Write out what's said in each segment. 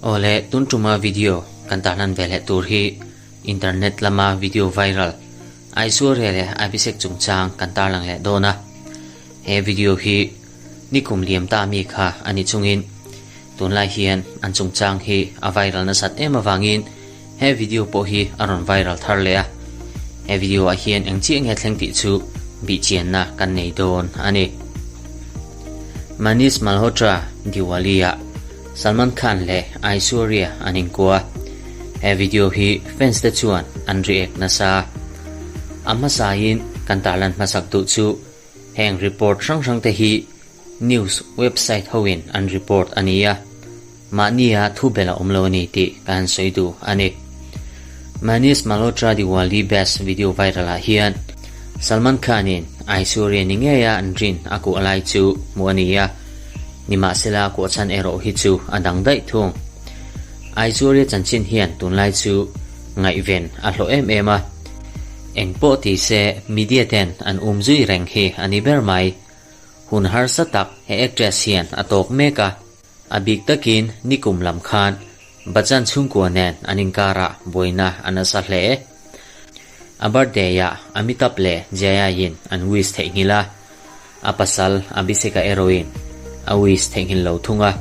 Awle tun tuma video kan tarlan ve leh tur hi internet lama video viral Aishwarya leh Abhishek chungchang kan tarlang leh dawn a. He video hi nikum liam ta mi kha a ni chungin tunlai hian an chungchang hi a viral nasat em avangin he video pawh hi a rawn viral thar leh a. He video ah hian eng chiah nge thleng tih chu bihchianna kan nei dawn a ni. Manish Malhotra Diwali ah Salman Khan leh Aishwarya an inkua. He video hi fans te chuan an react nasa. A hmasain kan tarlan hmasak duh chu heng report hrang hrang te hi news website hoin an report a ni a, mahnia thu bel a awm lo a ni tih ka han sawi duh a ni. Manish Malhotra Diwali best video viral ah hian Salman Khan in Aishwarya ni ngeia an rin a kuah lai chu hmuh a ni a, Nimahsela kuahchhan erawh hi chu a dang daih thung. Aishwarya chanchin hian tunlai chu ngaihven a hlawh em em a. Eng pawh ti se media ten an um zui reng hi a ni ber mai. Hun harsa tak he actress hian a tawk mek a. A bik takin nikum lam khan Bachchan chhungkua nen an inkarah buaina a nasa hle. A birthday ah Amitabh leh Jaya in an wish theihnghilh a. A pasal Abhishek-a erawhin a wish theihnghilh lo thung a,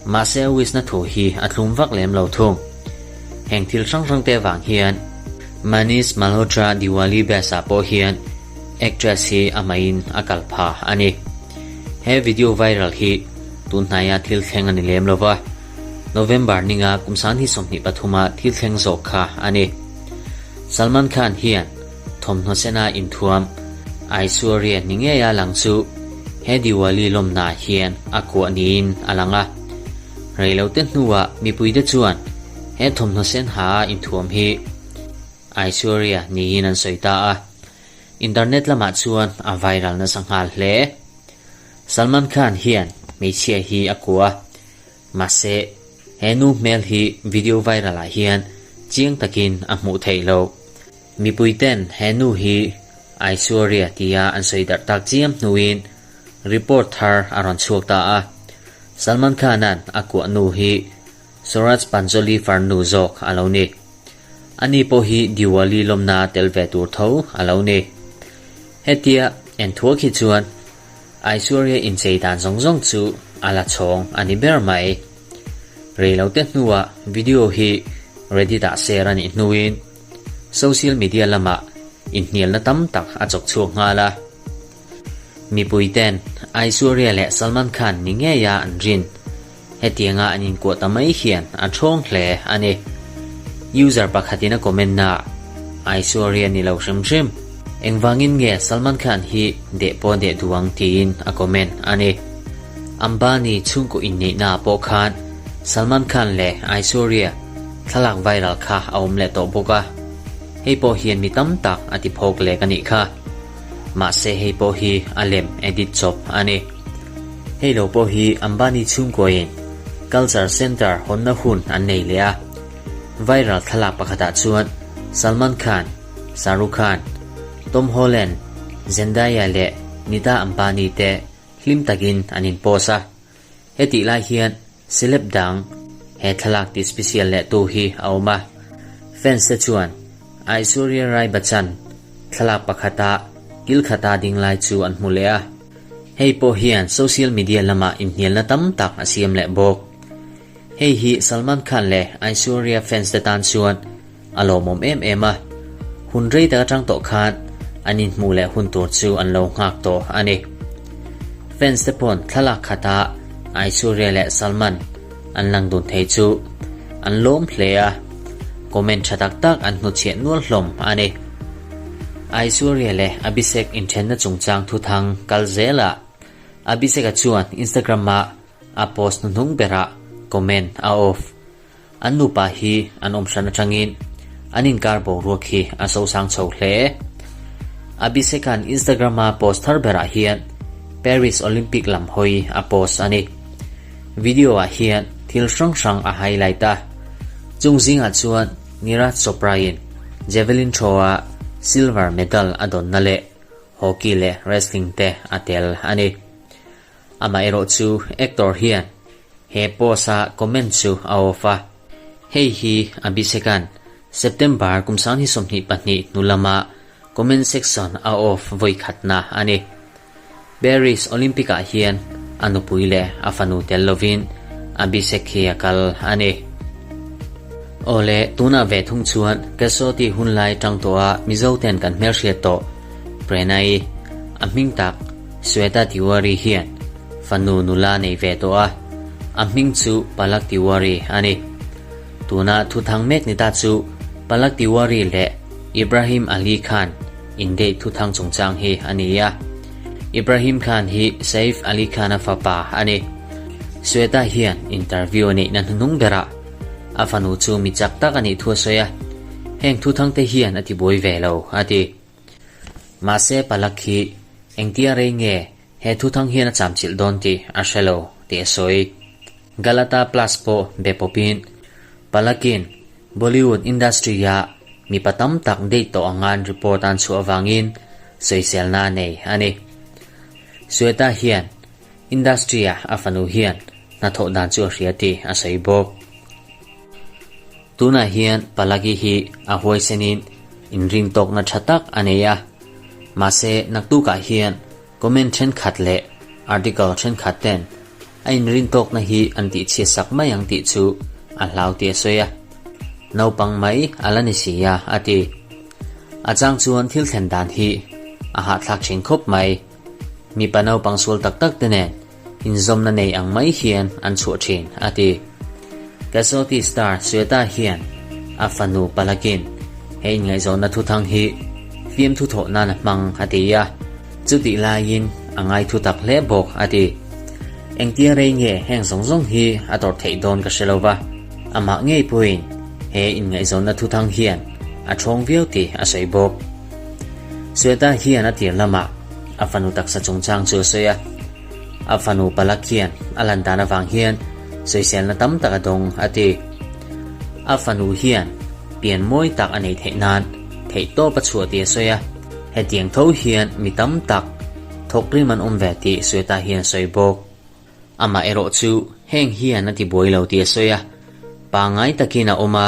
mahse a wish na thu hi a thlum vak lem lo thung. Heng thil hrang hrang te vang hian Manish Malhotra Diwali Best ah pawh hian actress hi amahin a kal pha a ni. He video viral hi tun hnaia thil thleng a ni lem lova, November ninga kum sanghi 23 a thil thleng zawk kha a ni. Salman Khan hian Thawmhnaw sena inthuam Aishwarya ni ngeia lang chu he Diwali lawmnaah hian a kuah niin a lang a. Reilote hnuah mipuite chuan he thawmhnaw sen ha a inthuam hi Aishwarya niin an sawi ta a. Internet lamah chuan a viral nasa nghal hle. Salman Khan hian hmeichhia hi a kuah a, mahse he nu hmel hi video viral ah hian chiang takin a hmuh theih loh. Mipui ten he nu hi Aishwarya tia an sawi darh tak chiam hnuin report thar a rawn chhuak ta a. Salman Khan-a'n a kuah nu hi Suraj Pancholi farnu zawk a lo ni. Ani pawh hi Diwali lawmna tel ve tur tho a lo ni. Hetia en thuak hi chuan Aishwarya inchei dan zawng zawng chu a la chhawng a ni ber mai. Reilote hnuah video hi Reddit-ah share a nih hnuin Social media lamah inhnialna tam tak a chawk chhuak nghal a. Mipui ten Aishwarya leh Salman Khan ni ngeia an rin. Hetianga an inkuah ta mai hian a thawng hle a ni. User pakhatin a comment naah, Aishwarya ni lo hrim hrim. Engvangin nge Salman Khan hi deh pawh deh duh ang tiin a comment a ni. Ambani chhungkaw inneihnaah pawh khan Salman Khan leh Aishwarya Thlalak viral kha a awm leh tawh bawk a, hei pawh hian mi tam tak a ti phawk lek a nih kha. Mahse hei pawh hi a lem edit chawp a ni. Hei lo pawh hi Ambani chhungkuain Culture Centre hawnna hun an nei leh a. Viral thlalak pakhatah chuan Salman Khan, Shah Rukh Khan, Tom Holland, Zendaya leh Nita Ambani te hlim takin an in post a. Hetih lai hian Celeb dang he thlalak ti special leh tu hi a awm a, fans te chuan Aishwarya Rai Bachchan thlalak pakhata kil khata ding lai chu an hmu leh a, hei pawh hian social media lamah inhnialna tam tak a siam leh bawk. Hei hi Salman Khan leh Aishwarya fans te tan chuan a lawmawm em em a, hun rei tak atang tawh khan an inhmuh leh hun tur chu an lo nghak tawh a ni. Fans te pawn thlalak khata Aishwarya leh Salman an lang dun thei chu an lawm hle a, comment tha tak tak an hnuchhiah nual hlawm a ni. Aishwarya leh Abhishek inthenna chungchang thuthang kal zelah Abhishek-a chuan Instagram-ah a post hnuhnung berah comment a off. An nupa hi an awm hran atangin an inkar boruak hi a sosang chho hle. Abhishek-a'n Instagram-a post thar berah hian Paris Olympic lam hawi a post a ni. Video-ah hian thil hrang hrang a highlight a, chung zingah chuan Neeraj Chopra-in javelin throw-a silver medal a dawnna leh hockey leh wrestling te a tel a ni. Amaherawhchu actor hian he post-a comment chu a off a. Hei hi Abhishek-a'n September kum 2022 hnu lama comment section a off vawi khatna a ni. Paris Olympic-ah hian a nupui leh a fanu tel lovin Abhishek hi a kal a ni. Awle, tunah ve thung chuan Kasoti hunlai tang tawha Mizo ten kan hmelhriat tawh Prenai a hming tak Sweta Tiwari hian fanu nula nei ve tawh a, a hming chu Palak Tiwari a ni. Tuna thuthang mek ni ta chu Palak Tiwari leh Ibrahim Ali Khan Indate thuthang chungchang hi a ni a. Ibrahim Khan hi Saif Ali Khan-a fapa a ni. Sweta hian interview a neihna hnuhnung berah a fanu chu mi chak tak a nih thu a sawi a, heng thuthang te hian a tibuai ve lo a ti. Mahse Palak hi engtia rei nge he thuthang hian a chamchilh dawn tih a hre lo tih a sawi. Galata Plus pawh be pawpin Palakin Bollywood industry-a mipa tam tak date tawh angain report an chhuah avangin sawiselna a nei a ni. Sweta hian industry-a a fanu hian hnathawh dan chu a hria tih a sawi bawk. Tunah hian Palaki hi a huaisenin inrintawkna tha tak a nei a, mahse naktukah hian Comment thenkhat leh article thenkhat ten a inrintawkna hi an tihchhiat sak mai ang tih chu a hlau tih a sawi a. Naupang mai a la ni si a, a ti. A chang chuan thil thlen dan hi a hahthlak thin khawp mai. Mipa naupang sual tak tak te nen inzawmna nei ang mai hian an chhuah thin, a ti. Kasauti star Sweta hian a fanu Palakin he inngaihzawnna thuthang hi fiamthu thawh nan a hmang, a ti a. Chutih laiin a ngaithu tak hle bawk, a ti. Engtia rei nge heng zawng zawng hi a tawrh theih dawn ka hre lo va, amah ngei pawhin he inngaihzawnna thuthang hian a ṭhawng viau tih a sawi bawk. Sweta hian a tir lamah a fanu taksa chungchang chu a sawi a. A fanu Palak hian a lan dan avang hian sawiselna tam tak a dawng a ti. A fanu hian pian mawi tak a neih theih nan theihtawp a chhuah tih a sawi a. Hetiang tho hian mi tam tak thawkrim an awm ve tih Sweta hian a sawi bawk. Amah erawh chu heng hian a ti buai lo tih a sawi a, pangngai takin a awm a,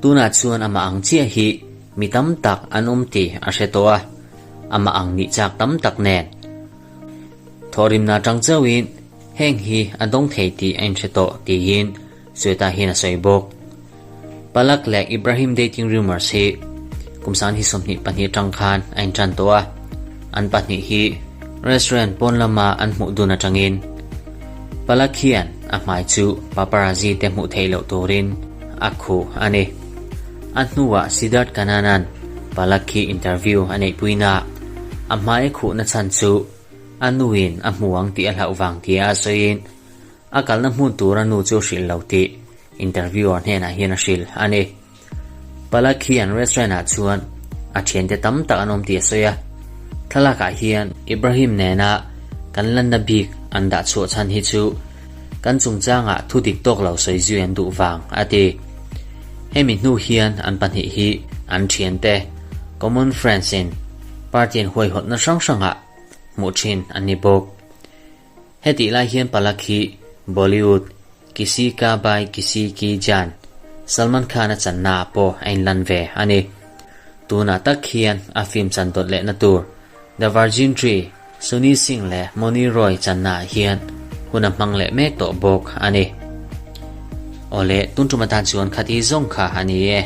tunah chuan amah ang chiah hi mi tam tak an awm tih a hre tawh a, amah ang nih chak tam tak nen. Thawhrimna atang chauhin heng hi a dawng thei tih a inhre tawh tiin Sweta hian a sawi bawk. Palak leh Ibrahim dating rumours hi kum sang hi 22 atang khan a intan tawh a, an pahnih hi restaurant pawn lama an hmuh dun atangin Palak hian a hmai chu paparazzi te hmuh theih loh turin a khuh a ni. A hnuah Siddharth Kannan-a'n Palak hi interview a neihpuinaah a hmai a khuhna chhan chu a nuin a hmu ang tih a hlauh vang tia a sawiin A kalna hmun tur a nu chu hrilh lo tih interviewer hnenah hian a hrilh a ni. Palak hian restaurant ah chuan a thiante tam tak an awm tih a sawi a. Thlalak ah hian Ibrahim nena kan lanna bik an dah chhuah chhan hi chu kan chungchangah thu dik tawk lo sawi zui an duh vang a ti. Hemi hnu hian an pahnih hi an thiante common friends in party an huaihawtna hrang hrangah hmuh thin an ni bawk. Hetih lai hian Palak hi Bollywood Kisi Ka Bhai Kisi Ki Jaan Salman Khan-a channa ah pawh a inlan ve a ni. Tunah tak hian a film chan dawt lehna tur The Virgin Tree, Sunny Singh leh Mouni Roy channa ah hian hun a hmang leh mek tawh bawk a ni. Awle, tun tum atan chuan khati zawng kha a ni e.